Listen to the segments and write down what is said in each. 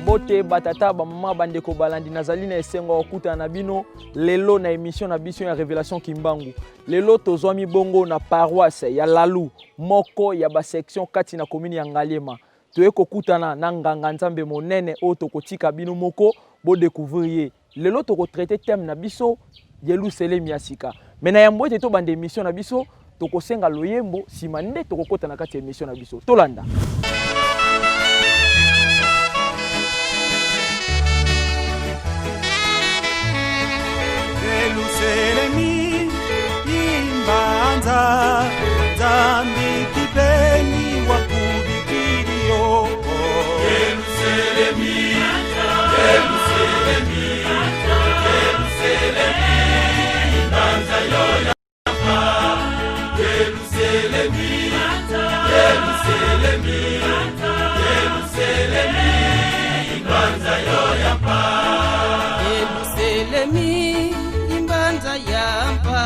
Mbote batata bamama bandeko balandi, nazali na esengo ya kokutana na bino lelo na emission na biso ya Revelation Kimbangu. Lelo tozwami bongo na paroisse ya Lalu, moko ya ba section kati na commune ya Ngaliema. Toye kokutana na nganga Nzambe monene oyo tokotika bino moko bo découvrir ye. Lelo toko traiter thème na biso Yelusalemi ya sika. Mais na yambo ete tobanda emission na biso, tokosenga loyembo sima nde tokokota na kati ya emission na biso. Tolanda. Yelusalemi imbanza Nzambi kipeni wa kubikirio Yelusalemi Yelusalemi Yelusalemi imbanza yo yapa Yelusalemi Yelusalemi Yelusalemi imbanza yo yapa Yelusalemi imbanza yampa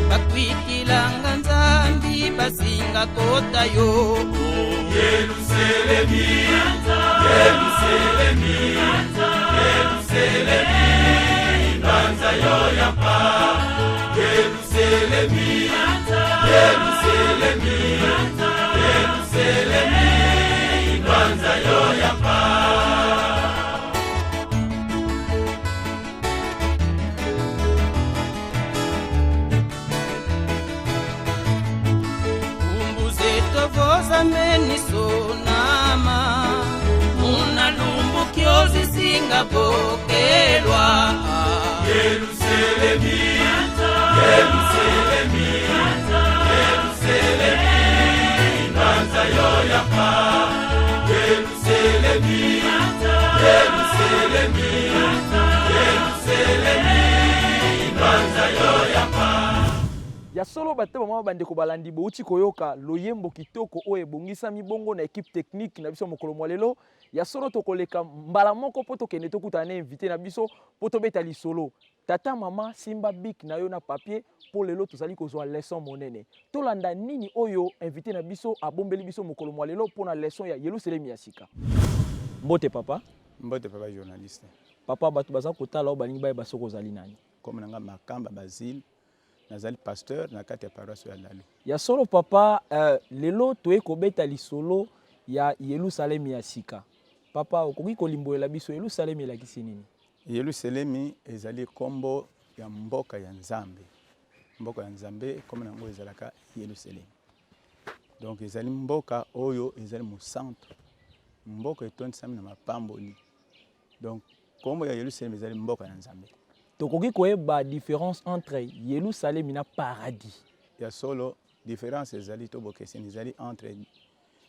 bakwikilanga Nzambi basinga kota yo Yelusalemi Yelusalemi Yelusalemi imbanza yo yampa Yelusalemi Yelusalemi Yelusalemi imbanza yo yampa Umbuzetovozamenisonama munalumbukyozisingavokelwa Yelusalemi Yelusalemi Yelusalemi imbanza yo yampa Yelusalemi Yelusalemi Yelusalemi imbanza yo yampa Ya solo bate bamama bandeko balandi bouti koyoka loyembo kitoko oyo ebongisami bongo na equipe technique na biso mokolo mwa lelo. Ya solo tokoleka mbala moko mpo tokende tokutana na invité na biso mpo tobeta lisolo. Tata mama simba bic na yo na papier mpo lelo tozali kozwa leçon monene. Tolanda nini oyo invité na biso abombeli biso mokolo mwa lelo mpo na leçon ya Yelusalemi ya sika. Mbote papa. Mbote papa journaliste. Papa, bato baza kotala oyo balingi bayeba soki ozali nani. Kombo na nga Makamba Basile, nazali pasteur na kati ya paroisse ya Lalu. Ya solo papa, lelo toye kobeta lisolo ya Yelusalemi ya sika. Papa, okoki kolimbolela biso Yelusalemi elakisi nini? Yelusalemi ezali kombo ya mboka ya Nzambe. Mboka ya Nzambe kombo na yango ezalaka Yelusalemi. Donc ezali mboka oyo ezali mosantu, mboka etondisami na mapamboli. Donc kombo ya Yelusalemi ezali mboka ya Nzambe. Tokoki koyeba difference entre Yelusalemi na paradis? Ya solo difference ezali to bokeseni ezali entre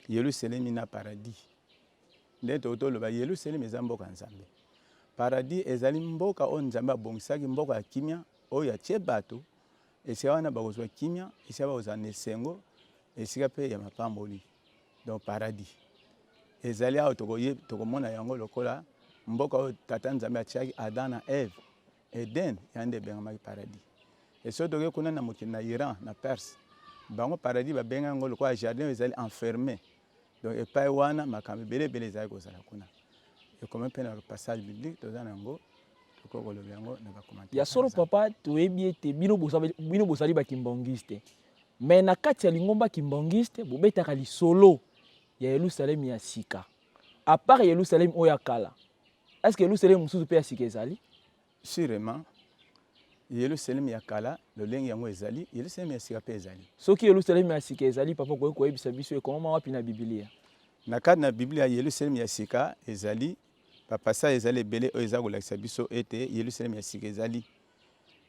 Yelusalemi na paradis. Nde tokoki toloba Yelusalemi eza mboka ya Nzambe. Paradis ezali mboka oyo Nzambe abongisaki, mboka ya kimia oyo atie bato esika wana bakozwa kimia, esika bakozala na esengo, esika pe ya mapamboli. Donc paradis ezali awa, tokomona yango lokola mboka oyo Tata Nzambe atiaki Adam na Eve, Eden, ya nde ebengamaki paradis. Et soki toke kuna na mokili na Iran, na Perse, bango paradis babenga yango lokola jardin oyo ezali enfermé. Donc epai wana makambo ebele ebele ezali kozala kuna. Ekomi mpe na passage biblique toza na yango, tokoki koloba yango na ba commentaire. Ya solo papa, toyebi ete bino bozali ba kimbanguiste. Mais na kati ya lingomba kimbanguiste bobetaka lisolo ya Yelusalemi ya sika. À part Yelusalemi oyo ya kala, est-ce que Yelusalemi mosusu mpe ya sika ezali? Sûrement, Yelusalemi ya kala lolenge yango ezali, Yelusalemi ya sika mpe ezali. Soki Yelusalemi ya sika ezali, papa okoki koyebisa biso ekomama wapi na Biblia? Na kati na Biblia, Yelusalemi ya sika ezali, ba passages ezali ebele oyo eza kolakisa biso ete Yelusalemi ya sika ezali.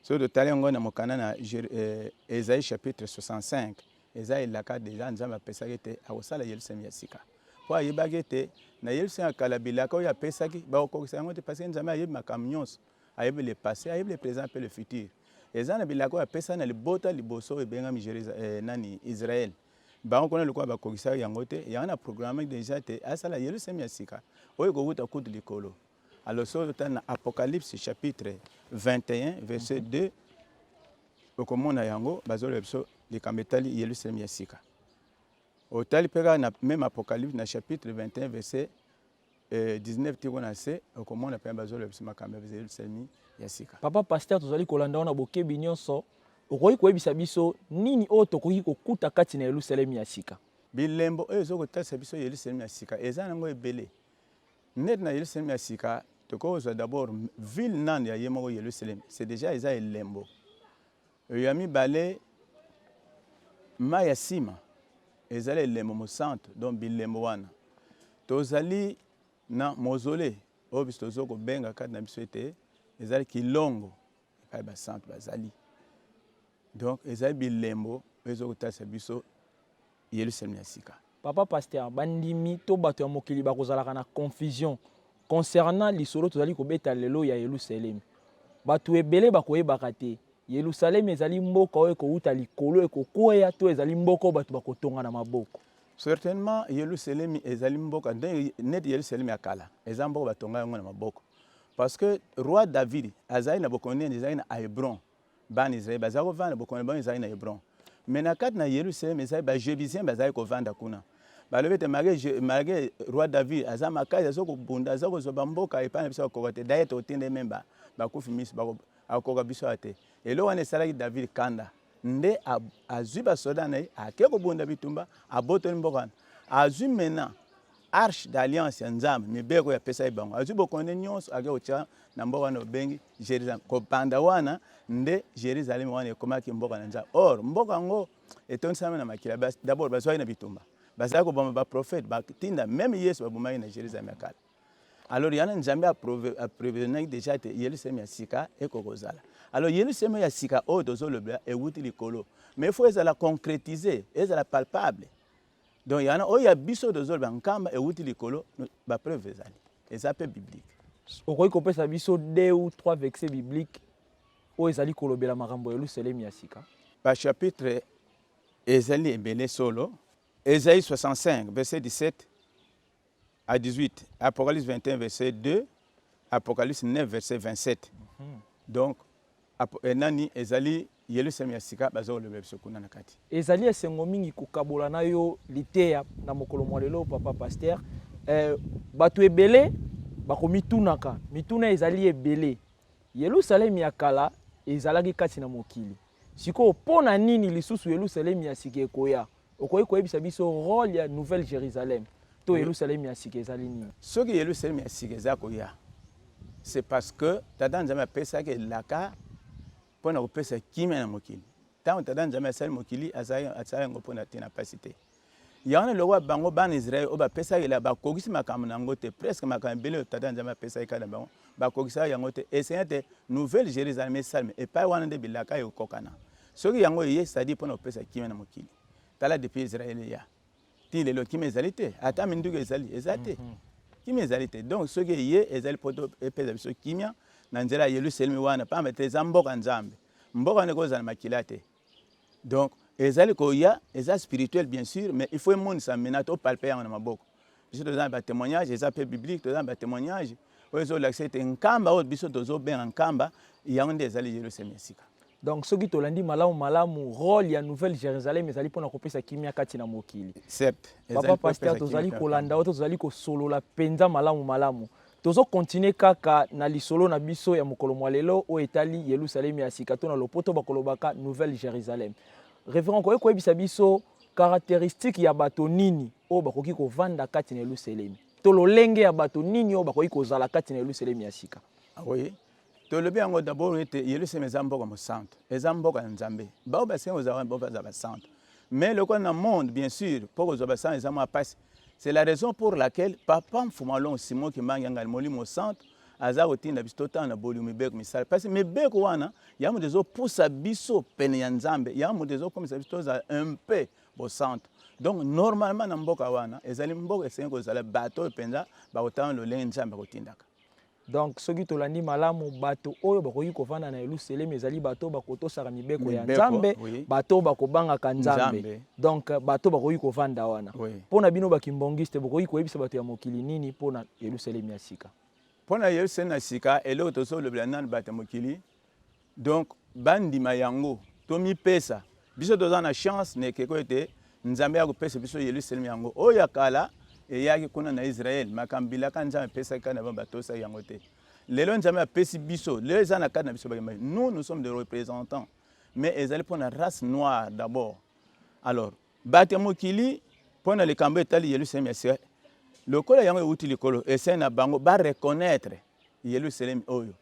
Soki totali yango na mokanda na Esaïe chapitre 65, eza elaka deja Nzambe apesaki ete akosala Yelusalemi ya sika. Po ayebaki ete na Yelusalemi ya kala bilaka oyo apesaki bakokokisa yango te, parce que Nzambe ayebi makambo nyonso, ayebi le passé, ayebi le présent pe le futur. Eza na bilaka oyo apesaki na libota liboso oyo ebengami nani Israël. Bango kuna lokola bakokisaki yango te, yango na programme deja te asala Yelusalemi ya sika oyo ekowuta kutu likolo. Alors soki otali na Apocalypse chapitre 21 verset 2 okomona yango bazoloba biso likambo etali Yelusalemi ya sika. Otali mpe kaka na meme Apocalypse na chapitre 21 verset 19 ti kuna se, okomona mpenza bazoloba biso makambo ya Yelusalemi ya sika. Papa pasteur, tozali kolanda yo na bokebi nyonso. Okoki koyebisa biso nini oyo tokoki kokuta kati na Yelusalemi ya sika? Bilembo oyo ezo kotalisa biso Yelusalemi ya sika eza nango ebele. Neti na Yelusalemi ya sika, tokoki kozwa d'abord ville nanu ya ye moko Yelusalemi, c'est dejà eza elembo. Ya mibale, mayi ya sima ezali elembo mosantu, donc bilembo wana. Tozali na mausolee oyo biso tozo kobenga kati na biso ete ezali kilongo epai basantu bazali. Donc ezali bilembo oyo ezo kotalisa biso Yelusalemi ya sika. Papa pasteur, bandimi to bato ya mokili bakozalaka na confusion concernant lisolo tozali kobeta lelo ya Yelusalemi. Bato ebele bakoyebaka te Yelusalemi ezali mboka oyo ekowuta likolo ekokweya to ezali mboka oyo bato bakotonga na maboko. Certainement Yelusalemi ezali mboka neti Yelusalemi ya kala eza mboka batonga yango na maboko parce que roi David azali na bokonzi nini ezali na Hebron. Bana Israël bazali kovanda na bokonzi na bango ezali na Hebron. Mais na kati na Yerusalem ezali ba Jebusiens bazali kovanda kuna. Balobi ete malgré, malgré roi David aza makasi, aza kobunda, aza kozwa bamboka epai na biso akoka te. D'ailleurs tokotinda ye meme ba bakufi miso akoka biso awa te. Eloko wana esalaki David kanda nde azwi basoda na ye ake kobunda bitumba, abotoli mboka wana, azwi maintenant arche d'alliance ya Nzambe, mibeko oyo apesaki bango, azwi bokonzi nyonso ake kotya na mboka wana obengi Jerusalem. Kobanda wana nde Jerusalem wana ekomaki mboka na Nzambe. Or mboka yango etondisami na makila. D'abord bazwaki na bitumba, bazalaki koboma ba prophètes, batinda meme Yesu babomaki na Jerusalem ya kala. Alors yana Nzambe aprevenaki deja te Yerusalem ya sika ekokozala. Alors Yerusalem ya sika oyo tozolobela ewuti likolo, mais il faut ezala concrétiser, ezala palpable. Donc yana oyo ya biso tozoloba nkamba ewuti likolo, ba preuve ezali, eza pe biblique. Okoki kopesa biso deux ou trois versets bibliques oyo ezali kolobela makambo ya Yelusalemi ya sika? Ba chapitre ezali ebele solo. Esaïe 65 verset 17 à 18, Apocalypse 21 verset 2, Apocalypse 9 verset 27. Donc nani ezali Yelusalemi ya sika baza kolobela biso kuna na kati. Ezali esengo mingi kokabola na yo liteya na mokolo mwa lelo papa pasteur. Eh, bato ebele bakomitunaka mituna ezali ebele. Yelusalemi ya kala ezalaki kati na mokili. Sikoyo mpo na nini lisusu Yelusalemi ya sika ekoya? Okoki koyebisa biso role ya Nouvelle Jerusalem to Yelusalemi ya sika ezali nini? Soki Yelusalemi ya sika eza koya, c'est parce que Tata Nzambe apesaki elaka mpo na kopesa kimia na mokili. Ntango Tata Nzambe asali mokili, asali yango mpo na tina mpasi te. Yango wana lokola bango bana Israël oyo bapesaki elaka bakokisi makambo na yango te, presque makambo ebele oyo Tata Nzambe apesaki kati na bango bakokisaki yango te. Esengeli ete Nouvelle Jerusalem esalema, epai wana nde bilaka ekokokana. Soki yango eye, c'est-à-dire mpo na kopesa kimia na mokili. Tala depuis Israël eya ti lelo kimia ezali te, ata minduki ezali eza te, kimia ezali te. Donc soki eye ezali mpo epesa biso kimia na nzela ya Yelusalemi wana, pamba te eza mboka Nzambe, mboka wana ekozala makila te. Donc ezali koya, eza spirituel bien sûr, mais il faut emonisa maintenant to palper yango na maboko. Biso toza na ba témoignage, eza pe biblique, toza na ba témoignage oyo ezolakisa ete nkamba oyo biso tozobenga nkamba yango nde ezali Yelusalemi ya sika. Donc soki tolandi malamu malamu role ya Nouvelle Jérusalem ezali mpona kopesa kimia kati na mokili. Certes, papa pasteur, tozali kolanda oyo tozali kosolola mpenza malamu malamu. Tozo continuer kaka na lisolo na biso ya mokolo mwa lelo oyo etali Yelusalemi ya sika to na lopoto bakolobaka Nouvelle Jérusalem. Révérend, okoki koyebisa biso caractéristique ya bato nini oyo bakoki kovanda kati na Yelusalemi to lolenge ya bato nini oyo bakoki kozala kati na Yelusalemi ya sika? Ah oui. Tolobi yango d'abord ete Yelusalemi eza mboka mosantu, eza mboka ya Nzambe. Baoyo basengi kozala wana bazala basantu. Mais lokola na monde bien sûr, mpo kozwa basantu eza mwa pasi. C'est la raison pour laquelle Papa Mfuma Longo Simon Kimbangu Kiangani Molimo Santu aza kotinda biso totanga na bolingo mibeko misala, parce que mibeko wana yango moto ezopusa biso pene ya Nzambe, yango moto ezokomisa biso tozala un peu bosantu. Donc normalement na mboka wana ezali mboka esengi kozala bato oyo mpenza bakotanga lolenge Nzambe akotindaka. Donc soki tolandi malamu, bato oyo bakoki kovanda na Yelusalemi ezali bato oyo bakotosaka mibeko ya Nzambe, oui. Bato oyo bakobangaka Nzambe. Nzambe. Donc bato bakoki kovanda wana. Oui. Mpo na bino bakimbongiste, bokoki koyebisa bato ya mokili nini mpo na Yelusalemi ya sika? Mpo na Yelusalemi ya sika, eloko tozolobela nanu bato ya mokili, donc bandima yango, tomipesa. Biso toza na chance na ekeko ete Nzambe akopesa biso Yelusalemi yango. Oyo ya kala Eyaki kuna na Israël, makambo bilaka Nzambe apesaki kaka na bango, batosaki yango te. Lelo Nzambe apesi biso, lelo eza na kati na biso bakemba. Nous, nous sommes des représentants, mais ezali mpo na race noire d'abord. Alors, bato ya mokili mpo na likambo etali Yelusalemi ya sika, lokola yango euti likolo, esengeli na bango ba reconnaître Yelusalemi oyo.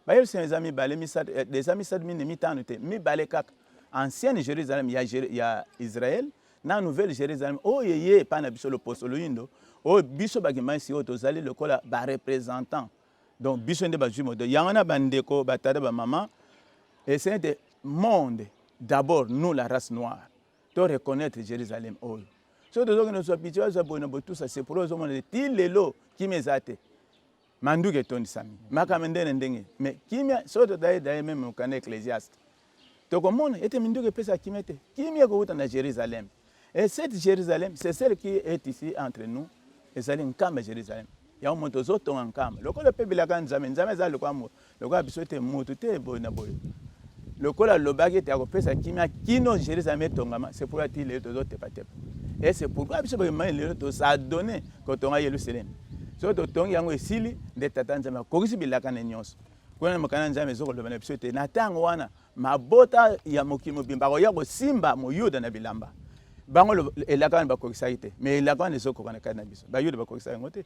Ba Yelusalemi eza mibale, misato, eh, eza misato, mine, mitano te, mibale kaka. Ancienne Jérusalem ya, ya Israël na nouvelle Jérusalem oyo eye epai na biso loposo loyindo, oyo biso bakimbanisi oyo tozali lokola ba représentants. Donc biso nde bazwi moto yango na bandeko, batata, bamama, esengeli te monde d'abord nous la race noire to reconnaître Jérusalem oyo. Soki tozokende kozwa pitié, bazwa boye na botusa, c'est pour ozomona ti lelo kimia eza te, manduki etondisami, makambo ndenge na ndenge, mais kimia soki totali daye meme mokanda Ecclésiaste, tokomona ete minduki epesaka kimia te. Kimia ekowuta na Jérusalem, et cette Jérusalem, c'est celle qui est ici entre nous. Ezali nkamba Jérusalem yango moto ozotonga nkamba lokola mpe bilaka Nzambe. Nzambe eza lokola lokola biso te, motu te boye na boye. Lokola alobaki ete akopesa kimia kino Jérusalem etongama, c'est pourquoi ti lelo tozotepatepa. Et c'est pourquoi biso bakemai lelo tosadone kotonga Yerusalem. Soki totongi yango esili, nde tata Nzambe akokisi bilaka na nyonso. Kuna na mokanda, Nzambe ezokoloba na biso ete na ntango wana mabota ya mokili mobimba akoya kosimba moyuda na bilamba. Bango elaka wana bakokisaki te, mais elaka wana ezokoka na kati na biso. Bayuda bakokisaki yango te.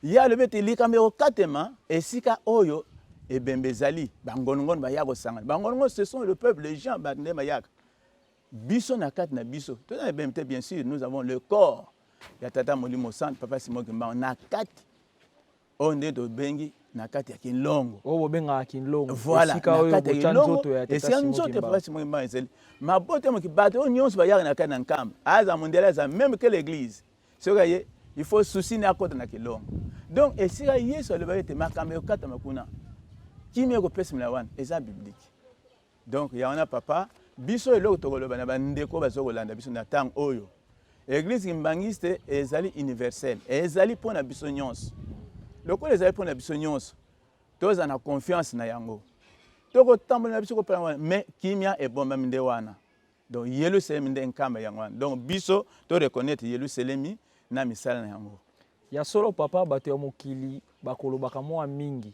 Ye alobi ete likambo ekokatema esika oyo ebembe ezali, bangonongono baya kosangana. Bangonongono, ce sont le peuple, les gens, bato nde bayaka. Biso na kati na biso toza na ebembe te. Bien sûr, nous avons le corps ya tata Molimo Centre Papa Simon Kimbangu na kati oyo nde tobengi na kati ya Kinlongo. Oyo bobengaka Kinlongo. Voilà. Esika na oyo kati ya botya Kinlongo, nzoto ya tata esika Simon nzoto ya Kimbangu. Papa Simon Kimbangu ezali. Mabota ya mokili, bato oyo nyonso bayaka na kati na nkamba, aza mondele, aza même que l'église, soki aye, il faut souci ne akota na Kilongo. Donc esika Yesu alobaki ete makambo ekokatama kuna, kimia ekopesamela wana, eza biblique. Donc ya wana papa, biso eloko tokoloba na bandeko baza kolanda biso na ntango oyo, église kimbangiste ezali universelle, ezali mpo na biso nyonso. Lokola ezali mpo na biso nyonso, toza na confiance na yango, tokotambola na biso kopela wana, mais kimia ebombami nde wana. Donc Yelusalemi nde nkamba yango wana. Donc biso to reconnaître Yelusalemi na misala na yango. Ya solo papa, bato ya mokili bakolobaka mwa mingi,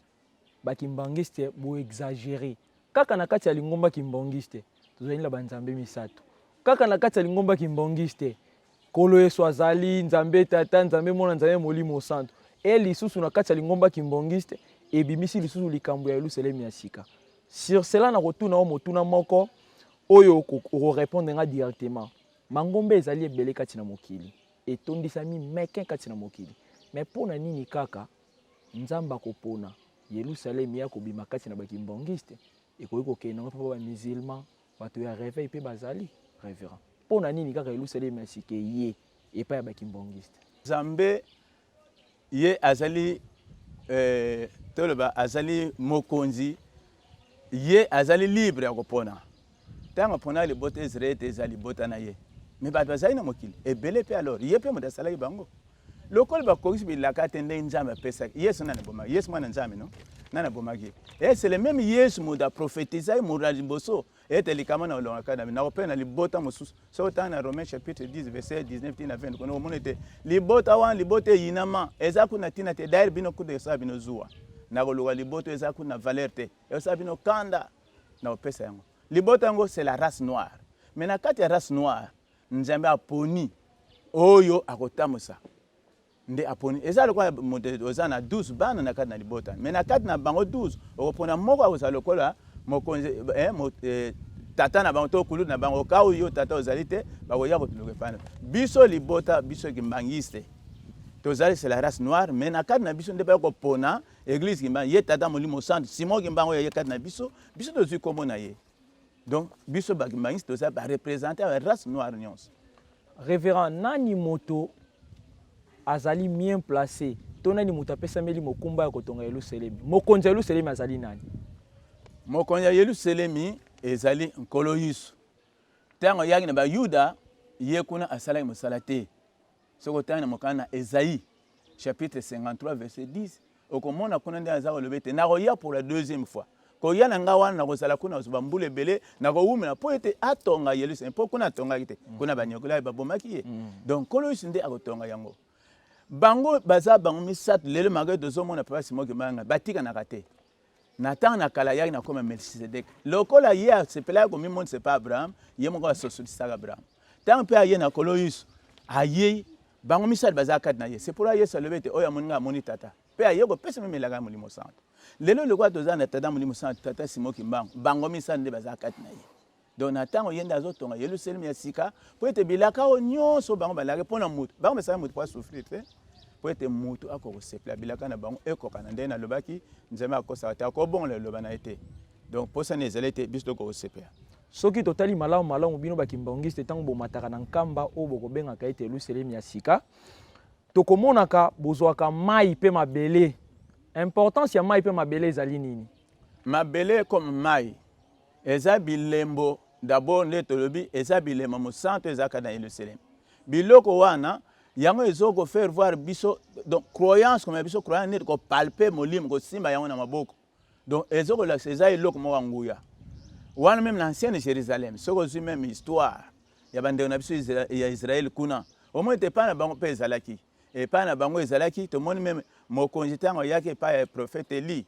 bakimbangiste boexagérer. Kaka na kati ya lingomba kimbangiste tozali na banzambe misato. Kaka na kati ya lingomba kimbangiste, Nkolo Yesu azali Nzambe Tata, Nzambe Mwana, Nzambe Molimo Santo. E lisusu na kati ya lingomba kimbangiste ebimisi lisusu likambo ya Yelusalemi ya sika. Sur cela, na kotuna o motuna moko oyo okorépondre nga directement. Mangomba ezali ebele kati na mokili, etondisami meke kati na mokili, mais mpo na nini kaka Nzambe akopona Yelusalemi ya kobima kati na bakimbangiste? Ekoki kokende yango mpe bamusulman, bato ya réveil mpe bazali. Révérend, mpo na nini kaka Yelusalemi ya sika eye epai ya bakimbangiste? Nzambe ye azali toloba azali mokonzi, ye azali libre ya kopona. Ntango apona libota Israele te, eza libota na ye, mais bato bazali na mokili ebele mpe. Alors ye mpe moto asalaki bango. Lokola bakokisi bilaka te ndenge Nzambe apesaki Yesu, nani abomaki Yesu? Mwana Nzambe, no nani abomaki ye? Et c'est le même Yesu moto aprofetizaki moto na liboso ete likama na olongaka na nakopesa na libota mosusu. Soki otanga na Romain chapitre 10 verset 19 tina 20, kuna omona ete libota wana, libota eyinama, eza kuna ntina te. D'ailleurs bino kuta esala bino zuwa, nakoluka libota eza kuna valeur te, esala bino kanda, na kopesa yango. Libota yango, c'est la race noire. Mais na kati ya race noire, Nzambe aponi oyo akotambusa nde aponi. Eza lokola moto oza na 12 bana na kati na libota, mais na kati na bango 12, okopona moko akozala lokola mokonzi, tata na bango to kulutu na bango. Ka oyo tata ozali te, bakoya kotuluka epai na biso. Libota biso kimbangiste tozali, c'est la race noire, mais na kati na biso nde baya kopona église Kimbangu. Ye tata Molimo Centre Simon Kimbangu oyo ye kati na biso, biso tozwi kombo na ye. Donc biso bakimbangiste toza bareprésente ya race noire nyonso. Révérend, nani moto azali bien placé to nani moto apesameli mokumba ya kotonga Yelusalemi? Mokonzi ya Yelusalemi azali nani? Mokonzi ya Yelusalemi ezali Nkolo Yesu. Ntango ayaki na Bayuda, ye kuna asalaki mosala te. Soki otangi na mokanda na Esaïe chapitre 53 verset 10, okomona kuna nde aza koloba ete nakoya pour la deuxième fois. Koya na ngai wana, nakozala kuna bambula ebele, nakowumela mpo ete atonga Yerusalem, mpo kuna atongaki te, kuna banyokolaki, babomaki ye. Donc Nkolo Yesu nde akotonga yango. Bango baza bango misatu lelo malgre tozomona papa Simon Kimbangu batikanaka te. Na ntango na kala ayaki na koma Melchisedek. Lokola ye asepelaki komimonisa epai Abraham, ye moko asosolisaka Abraham. Ntango mpe aye na Nkolo Yesu, ayei bango misato baza kati na ye. C'est pourquoi Yesu alobi ete oyo amoni ngai amoni Tata. Mpe aye kopesa meme elaka ya Molimo Santu. Lelo lokola toza na Tata Molimo Santu, Tata Simon Kimbangu, bango misato nde baza kati na ye. Donc na ntango ye nde azotonga Yelusalemi ya sika, mpo ete bilaka oyo nyonso bango balaki mpo na moto, bango basala moto mpo asouffrir te, mpo ete moto akoka kosepela bilaka na bango ekokana. Ndenge nalobaki, Nzambe akosaka te, akobongola liloba na ye te. Donc mposa na ezali ete biso tokoka kosepela. Soki totali malamu malamu, bino ba kimbanguiste ntango bomataka na Nkamba oyo bokobengaka ete Yelusalemi ya sika, tokomonaka bozwaka mayi mpe mabele. Importance ya mayi mpe mabele ezali nini? Mabele comme mayi Eza bilembo d'abord nde tolobi eza bilembo mosantu ezalaka na Yelusalemi. Biloko wana yango ezo ko faire voir biso donc croyance comme biso croyance neti ko palper molimo kosimba yango na maboko. Donc ezo kolakisa eza eloko moko ya nguya. Wana meme na ancienne Jérusalem soki ozwi meme histoire ya bandeko na biso ya Israël kuna omoni ete epai na bango mpe ezalaki epai na bango ezalaki tomoni meme mokonzi ntango ayaki epai ya prophète Elie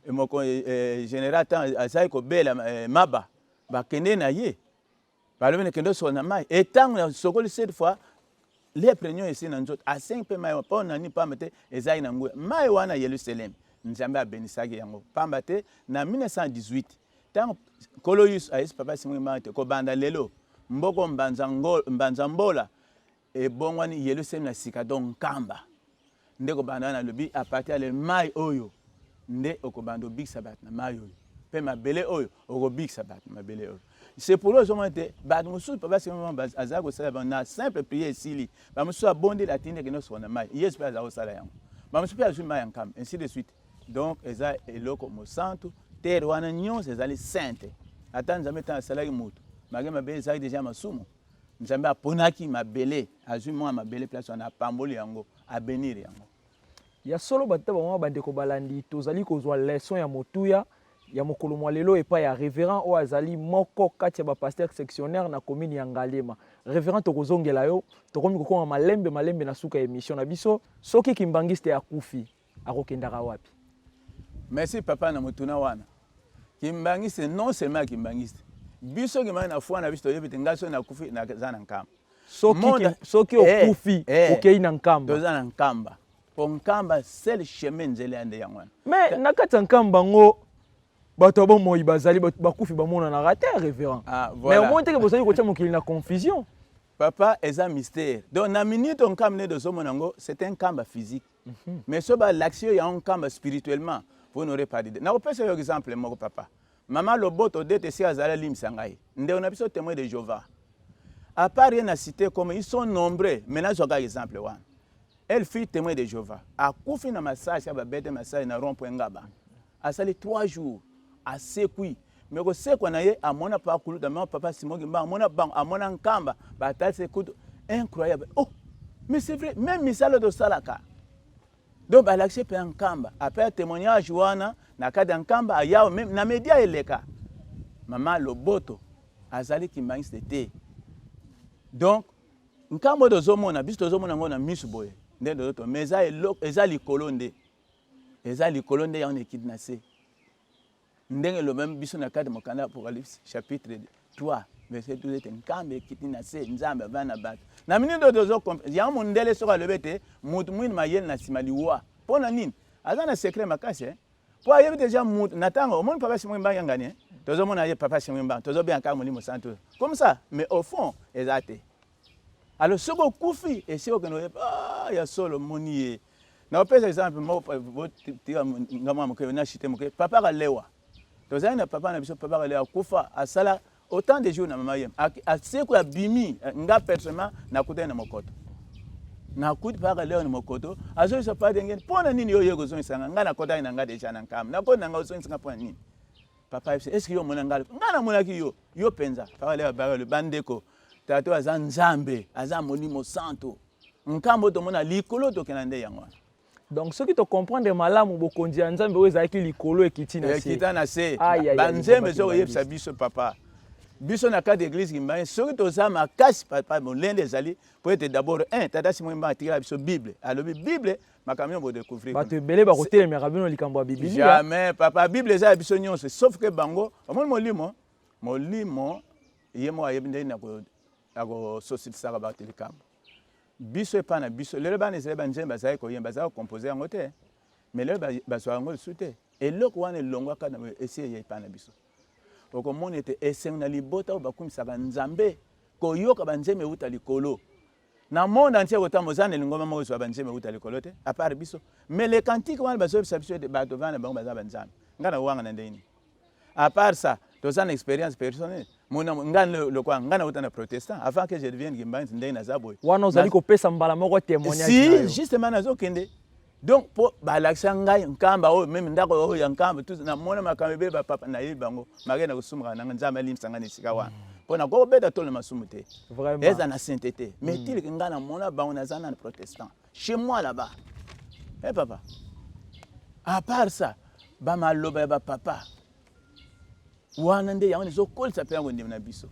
moko eh, general ntango azali kobela eh, maba bakende na ye balobi na kende osokola na mai etango na sokoli cette fois lepre nyonso esili na nzoto asengi mpe mai mpo na nini pamba te ezali na nguya mai wana yelusaleme nzambe abenisaki yango pamba te na 1918 ntango nkolo yesu ayesi papa simon kimbangu te kobanda lelo mboko mbanza, mbanza mbola Ebongwani Yelusalemi na sika donc Nkamba nde kobanda wana alobi a partir ya le mai oyo nde okobanda obikisa bato na mai oyo mpe mabele oyo okobikisa bato na mabele oyo. C'est pourquoi ozomona ete bato mosusu papa Simon azali kosala bango na simple prière esili, bamosusu abondeli atindi akende kosokola na mai, Yesu mpe azali kosala yango, bamosusu mpe azwi mai ya Nkamba ainsi de suite. Donc eza eloko mosantu, terre wana nyonso ezali sainte. Ata Nzambe ntango asalaki moto, malgre mabele ezalaki deja masumu, Nzambe aponaki mabele, azwi mwa mabele place wana, apamboli yango, abenir yango. Ya solo batata bamama bandeko balandi, tozali kozwa leçon ya motuya ya mokolo mwa lelo epai ya reverend oyo azali moko kati ya ba pasteur sectionnaire na commune ya Ngaliema. Reverend, tokozongela yo, tokomi kokoma malembe malembe na suka ya emission na biso. Soki kimbanguiste akufi, akokendaka wapi? Merci papa na motuna wana. Kimbanguiste non seulement kimbanguiste. Biso kimbanguiste na foi na biso toyebi te ngai soki nakufi naza na Nkamba. Soki soki eh, okufi eh, okei na Nkamba. Toza na Nkamba. Po Nkamba seul chemin nzela ya nde yango wana. Mais na kati ya Nkamba ngo bato ya bomoi bazali bakufi bamonanaka te révérend. Ah, voilà. Mais omoni te ke bozali kotia mokili na confusion. Papa eza mystère. Donc na minute Nkamba nde tozomona yango c'est un Nkamba physique. Mhm. Mais soki balakisi yo yango nkamba spirituellement, vous n'aurez pas d'idée. Nakopesa yo exemple moko papa. Mama Loboto dete esika azali alimbisa ngai. Ndeko na biso témoin de Jéhovah. À part ye na cité comme ils sont nombreux, mais nazwaka exemple wana. Elle fut témoin de Jéhovah. Akufi na masasi ya babete masasi na rond point Ngaba. Asali 3 jours asekwi mais kosekwa na ye amona papa kuluta amona papa Simon Kimbangu amona bango amona Nkamba batalisi kutu incroyable oh mais c'est vrai même misala tosalaka donc balakisi mpe ya Nkamba après témoignage wana na kati ya Nkamba ayawa meme na media eleka mama Loboto azali kimbangiste te donc Nkamba oyo tozomona biso tozomona yango na misu boye nde tozoto mais eza eloko eza likolo nde eza likolo nde yango ekiti na se Ndenge elobami biso na kati mokanda ya Apocalypse chapitre 3 verset 12 ete nkamba ekiti na se, Nzambe avandi na bato. Na minute oyo tozo yango mondele soki alobi ete moto mwindu mayele na nsima liwa. Mpo na nini? Aza na secret makasi eh? Mpo ayebi deja moto na ntango omoni papa Simon Kimbangu yangani eh? Tozomona ye papa Simon Kimbangu, tozobenga kaka Molimo Santu comme ça, mais au fond eza te. Alors soki okufi esika okende oyeba ah, ya solo moni ye. Nakopesa exemple moko botika nga mwa moke na chute moke. Papa Kalewa, tozali na papa na biso papa Kalewa akufa asala autant de jours na mama yem asekwi abimi nga personnellement nakutani na mokoto nakuti papa Kalewa na mokoto azongisa papa denge mpo na nini yo oye kozongisa nga nga nakotaki na nga deja na nkamba nakoti na nga ozongisa nga mpo na nini papa yebisa est ce que yo omona nga nga namonaki yo yo mpenza papa Kalewa bakalo bandeko tata oyo aza nzambe aza molimo santo Nkambo tomona likolo tokenda nde yango wana. Donc soki to comprendre malamu bokonzi ya Nzambe oyo ezalaki likolo ekiti na se. Ekita na se. Ba nzembe ezo koyebisa biso papa. Biso na kati eglise Kimbangu soki toza makasi papa molende ezali po ete d'abord un tata Simon Kimbangu atikela biso Bible alobi Bible makambo nyonso bodecouvrir bato ebele bakotelemelaka bino likambo ya Biblia. Jamais papa, Bible eza ya biso nyonso sauf que bango omoni molimo molimo ye moko ayebi ndenge na kososilisaka bato likambo biso epai na biso lelo bana ezali banzembe bazali koyemba bazali kocompose yango te mais lelo bazwa yango lisusu te eloko wana elongwaka na esi eye epai na biso Okomona ete esengo na libota oyo bakumisaka Nzambe koyoka banzembo euta likolo. Na monde entier kotamba oza na lingomba moko ezwa banzembo euta likolo te, à part biso. Mais les cantiques wana bazoyebisa biso ete bato vana bango baza banzambe. Nga na wanga na ndenge nini? À part ça, toza na experience personnelle. Mona nga lokola nga nauta na protestant avant que je devienne kimbanguiste ndenge naza boye. Wana ozali kopesa mbala moko témoignage. Si, justement nazokende. Donc po balakisa ngai nkamba oyo meme ndako oyo ya nkamba tout namona makambo ebele bapapa nayebi bango make na kosumaka nanga nzambe alimbisa ngai na esika wana mpo nakoki kobeta tolo na masumu te eza na sainteté mais mm. tilike ngai namona bango naza nana protestant chez moi là-bas eh papa à part ça bamaloba ya bapapa wana nde yango ezokolisa mpe yango ndimi na biso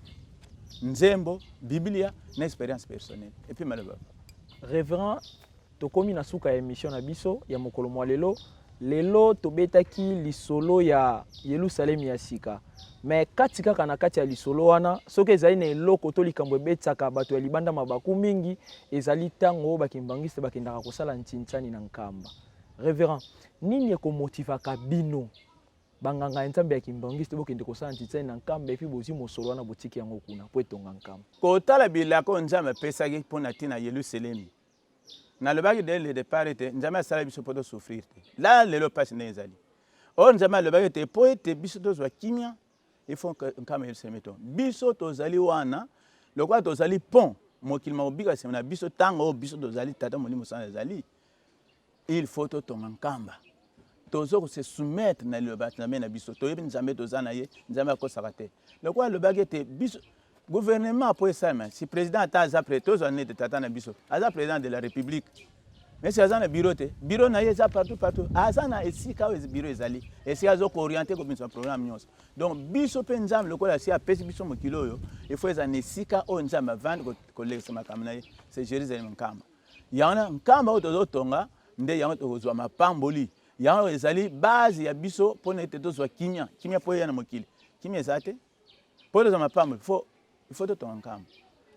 nzembo biblia na expérience personnelle epuis maloba. Reverend, tokomi na suka ya emission na biso ya mokolo mwa lelo. Lelo tobetaki lisolo ya Yelusalemi ya sika. Mais kati kaka na kati ya lisolo wana, soki ezali na eloko to likambo ebetisaka bato ya libanda mabaku mingi, ezali tango ba kimbanguiste bakendaka kosala ntintsani na Nkamba. Reverend, nini ekomotivaka bino Ba nganga ya Nzambe ya kimbanguiste bokende kosala ntitsani na Nkamba et puis bozui mosolo wana botiki yango kuna po etonga Nkamba. Kotala bilaka oyo Nzambe apesaki mpo na ntina ya Yelusalemi. Nalobaki dès le depart ete Nzambe asala biso mpo to souffrir te. La lelo mpasi ndenge ezali. Oyo Nzambe alobaki ete mpo ete biso tozwa kimia, il faut Nkamba Yelusalemi etonga. Biso tozali wana lokola tozali pont, mokili makobika nsima na biso ntango oyo biso tozali, Tata Molimo Santu azali. Il faut totonga Nkamba. Tozo ko se soumettre na liloba ya Nzambe na biso. Toyebi Nzambe toza na ye, Nzambe akosaka te. Lokola alobaki ete biso gouvernement po esalema, si president ata aza pre, tozwa nete tata na biso, aza president de la Republique. Mais si aza na bureau te, bureau na ye eza partout partout. Aza na esika oyo bureau ezali, esika azo ko orienter kobimisa programme nyonso. Donc biso pe Nzambe lokola asi apesi biso mokili oyo, il faut eza na esika oyo Nzambe avandi kolekisa makambo na ye, c'est Jérusalem Nkamba. Yango wana nkamba oyo tozotonga nde yango tokozwa mapamboli. Yango ezali base ya biso mpo na ete tozwa kimia. Kimia mpo eya na mokili. Kimia eza te. Mpo tozwa mapamboli, fo il faut totonga nkamba.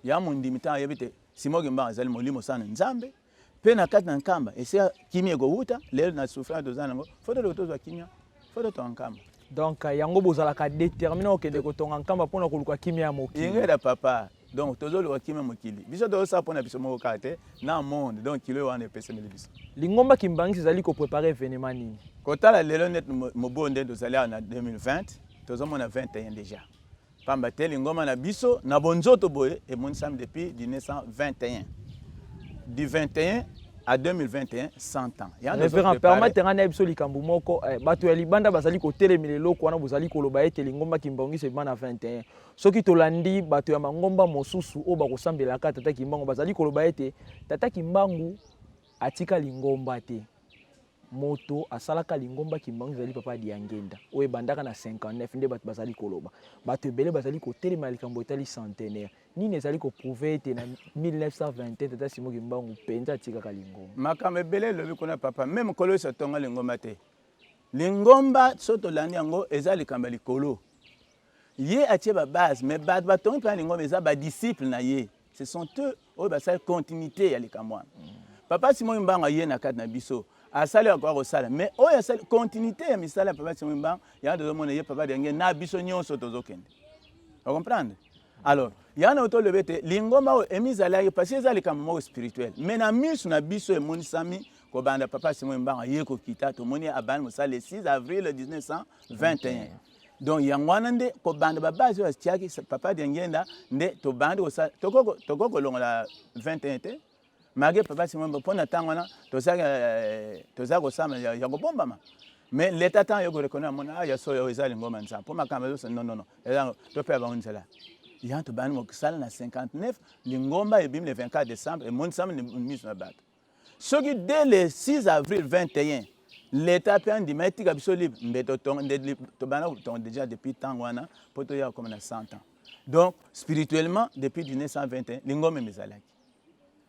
Ya mondimi ntango ayebi te Simon Kimbangu azali molimo sana Nzambe mpe na kati na nkamba esika kimia ekowuta. Lelo na souffrance toza nango, fo toluka tozwa kimia, fo totonga nkamba. Donc yango bozalaka determine okende kotonga nkamba mpona koluka kimia ya mokili. Ingeta papa. Donc tozoluka kimia mokili. Biso tozosala mpona biso moko kaka te na monde. Donc kilo wana epesameli biso. Lingomba Kimbanguiste ezali ko preparer evenement nini? Kotala lelo neti mobu oyo nde tozali awa na 2020, tozomona 21 dejà. Pamba te lingomba na biso na bonzoto boye emonisami depuis 1921. Du 21 à 2021, 100 ans. Révérend, permettez nga nayebisa likambo moko. Eh, bato ya libanda bazali kotelemela eloko wana bozali koloba ete lingomba Kimbanguiste ebima na 21. Soki tolandi bato ya mangomba mosusu oyo bakosambelaka Tata Kimbangu bazali koloba ete Tata Kimbangu atika lingomba te. Moto asalaka lingomba Kimbangu ezali Papa Diangenda oyo ebandaka na 59 nde bato bazali koloba. Bato ebele bazali kotelema likambo etali centenaire. Nini ezali ko prouver ete na 1921 Tata Simon Kimbangu mpenza atikaka lingomba? Makambo ebele elobi kuna papa, meme Nkolo Yesu atonga lingomba te. Lingomba soki tolandi yango eza likambo ya likolo. Ye atie ba base mais bato batongi mpenza lingomba eza ba disciples na ye. Ce sont eux oyo basali continuité ya likambo wana. Papa Simon Kimbangu aye na kati na biso asali akoka kosala mais oyo asali continuité ya misala ya Papa Simon Kimbangu yango tozomona ye Papa Denge na biso nyonso tozokende. O comprendre? Alors, yango na tolobi ete lingomba oyo emizalaki parce eza likambo moko spirituel mais na miso na biso emonisami kobanda Papa Simon Kimbangu aye kokita tomoni abandi mosala le 6 avril 1921. Donc yango wana nde kobanda ba base oyo atiaki Papa Diangienda nde tobandi kosala tokoki kolongola 21 te malgré Papa Simon mpo na ntango wana tozalaki kosala ya kobombama mais l'État ntango aye koreconnaitre amona ah ya solo oyo eza lingomba Nzambe mpo makambo ezosa non non non eza topesa bango nzela yango tobandi kosala na 59 lingomba ebimi le 24 décembre emonisami miso na bato. Soki dès le 6 avril 21 l'Etat pe andima etika biso libre mbe totonga nde tobanda kotonga dejà depuis tango wana po toya kokoma na 100 ans. Donc spirituellement depuis 1921 lingomba ezalaki.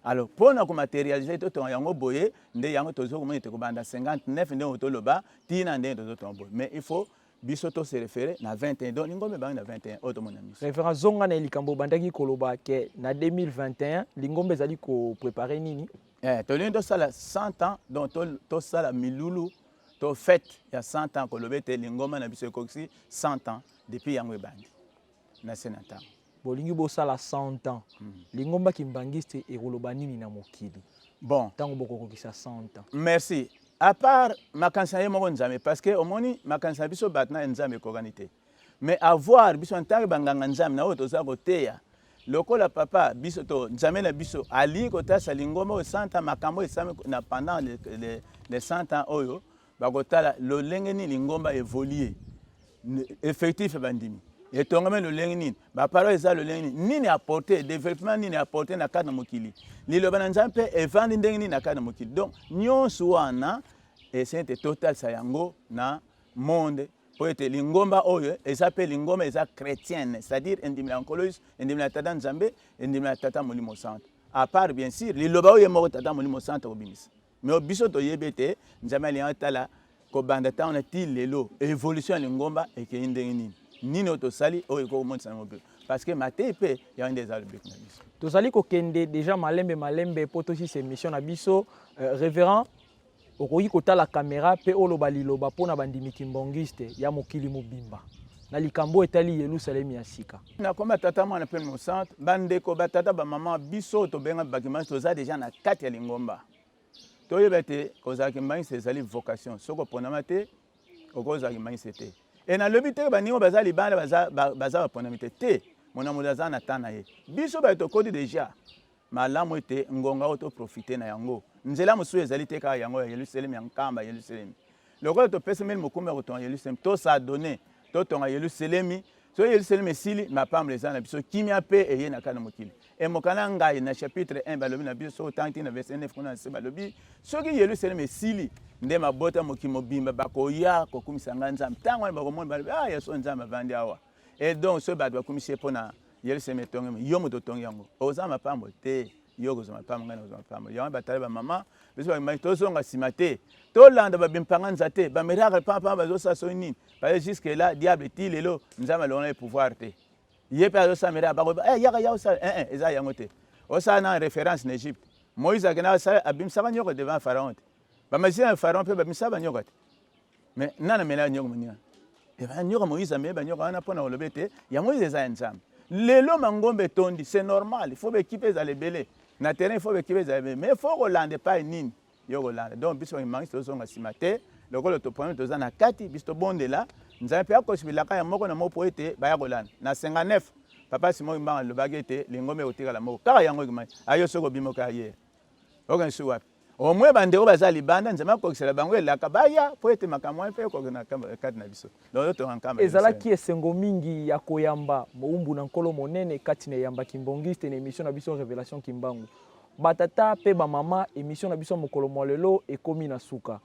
Alors mpo na komaterialize totonga yango boye nde yango tozo komona ete kobanda 59 ndenge toloba tina ndenge tozotonga boye, mais il faut biso to se référer na 21. Donc lingomba ebangi na 21 oyo tomona miso. Référent, zonga na likambo obandaki koloba ke na 2021 lingomba ezali koprépare nini? Tolingi tosala 100 ans, donc tosala milulu to fête ya 100 ans, koloba ete lingomba na biso ekokisi 100 ans depuis yango ebandi na se na ntango. Bolingi bosala 100 ans. Lingomba kimbangiste ekoloba nini na mokili Bon, ntango bokokokisa 100 ans? Merci. À part makanisi na ye moko Nzambe, parce que omoni, makanisi na biso bato na Nzambe ekokani te. Mais avoir biso en tant que banganga Nzambe na oyo toza koteya lokola papa biso to Nzambe na biso alingi kotalisa lingomba oyo 100 ans, makambo oyo esami na pendant les 100 ans oyo bakotala lolenge nini lingomba évolue, effectif ya bandimi etongami lolenge nini, baparole eza lolenge nini, nini apporte développement, nini apporte na kati na mokili, liloba na Nzambe mpe evandi ndenge nini na kati na mokili. Donc nyonso wana esengi ete totalisa yango na monde, mpo ete lingomba oyo eza mpe lingomba eza chrétienne, c'est-à-dire endimela ya Nkolo Yesu, endimela ya Tata Nzambe, endimela ya Tata Molimo Santo, à part bien sûr liloba oyo ye moko Tata Molimo Santo kobimisa. Mais biso toyebi ete Nzambe alingi atala kobanda ntango na ti lelo évolution ya lingomba ekei ndenge nini, nini oyo tosali oyo ekoki komonisa na mobili, parce que matei mpe yango nde eza lobiko na biso. Tozali kokende déjà malembe malembe mpo tosisa émission na biso. Révérend, okoki kotala caméra mpe oloba liloba mpona bandimi kimbangiste ya mokili mobimba na likambo etali Yelusalemi ya sika. Nakoma Tata, Mwana mpe Mosantu. Bandeko, batata, bamama, biso oyo tobenga bakimbangiste, toza déjà na kati ya lingomba. Toyeba ete kozala kimbangiste ezali vocation. Soki oponama te, okozala kimbangiste te. E nalobi te baningo baza libanda baza baponami te. Te, mona moto aza na temps na ye. Biso bato tokoti déjà, malamu ete ngonga oyo toprofite na yango. Nzela mosusu ezali te, kaka yango ya Yelusalemi, ya nkamba Yelusalemi. Lokola topesameli mokumba ya kotonga Yelusalemi, tos'adonner totonga Yelusalemi. Soki Yelusalemi esili, mapambolo eza na biso, kimia mpe eye na kati na mokili. Emokana ngai na chapitre 1, balobi na biso, soki otangi na verset 9 kuna na se, balobi soki Yelusalemi esili nde mabota mokili mobimba bakoya kokumisa ngai Nzambe. Ntango wana bakomona, balobi: "Ah, ya so Nzambe avandi awa." Et donc soki bato bakumisi ye mpona Yelusalemi etongemi, yo moto otongi yango, oza mapambo te, yo kozwa mapambo, ngai nakozwa mapambo. Yango batala, bamama, biso bakimaki, tozonga nsima te, tolanda babimpanga nza te, bamiracle pampamba bazosala soki nini, parce jusque là diable ti lelo Nzambe alongola ye pouvoir te. Ye mpe azosala miracle, bakoba eh, yaka ya osala eh, eh, eza yango te. Osala na référence na Égypte, Moïse akenda asala, abimisaka nyoko devant Pharaon te, bamagicien ya Pharaon mpe babimisaka banyoka te. Mais nani amela nyoka moninga? Nyoka Moïse ameli banyoka wana mpona koloba ete ya Moïse eza ya Nzambe. Lelo mangombe etondi, c'est normal, il faut baéquipe ezala ebele na terrain, il faut baéquipe ezala ebele, mais faut kolanda epai nini yo kolanda. Donc biso bakimangisi tozonga nsima te. Lokola toponi, toza na kati, biso tobondela Nzambe mpe akosi bilaka ya moko na moko po ete baya kolanda. Na 59 papa Simon Kimbangu alobaki ete lingombe ekotikala moko kaka yango ekimaki ayo. Soki obimi oka ye, okende su wapi? Omwe bandeko baza libanda, Nzambe akokisela bango elaka baya po ete makambo wana mpe ekoki na kati na biso. Donc totonga nkamba. Ezalaki esengo mingi ya koyamba mowumbu na Nkolo monene kati na eyamba kimbongiste na émission na biso Révélation Kimbangu. Batata mpe bamama, émission na biso ya mokolo mwa lelo ekomi na suka.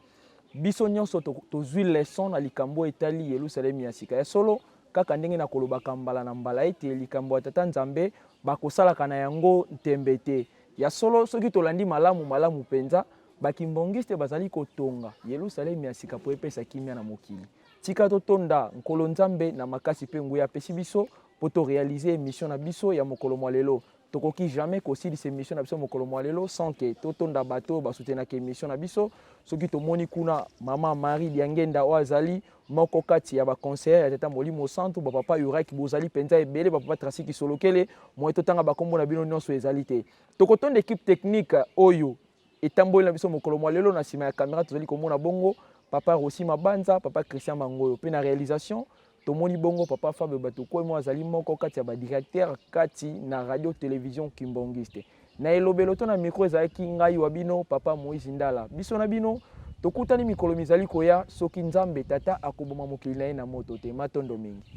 Biso nyonso tozwi leçon na likambo etali Yelusalemi ya sika. Ya solo, kaka ndenge na kolobaka mbala na mbala ete likambo ya Tata Nzambe bakosalaka na yango ntembe te. Ya solo, soki tolandi malamu malamu mpenza, bakimbongiste bazali kotonga Yelusalemi ya sika mpo epesa kimia na mokili. Tika totonda Nkolo Nzambe na makasi mpe nguya apesi biso mpo toréaliser émission na biso ya mokolo mwa lelo. Tokoki jamais kosilisa émission na biso mokolo mwa lelo sans que totonda bato oyo basoutenaka émission na biso. Soki tomoni kuna mama Marie Diangenda oyo azali moko kati ya baconseiller ya Tata Molimo Santu, bapapa Uraki, bozali mpenza ebele, bapapa Trasi Kisolokele, moye totanga bakombo na bino nyonso ezali te. Tokotonda équipe technique oyo etamboli na biso mokolo mwa lelo. Na nsima ya caméra tozali komona bongo papa Rosi Mabanza, papa Christian Mangoyo, mpe na réalisation tomoni bongo papa Fabio Batokwemo, azali moko kati ya badirecteur kati na Radio Télévision Kimbongiste. Na elobelo to na micro ezalaki ngai wa bino papa Moïse Ndala. Biso na bino tokutani mikolo mizali koya, soki Nzambe Tata akoboma mokili na ye na moto te. Matondo mingi.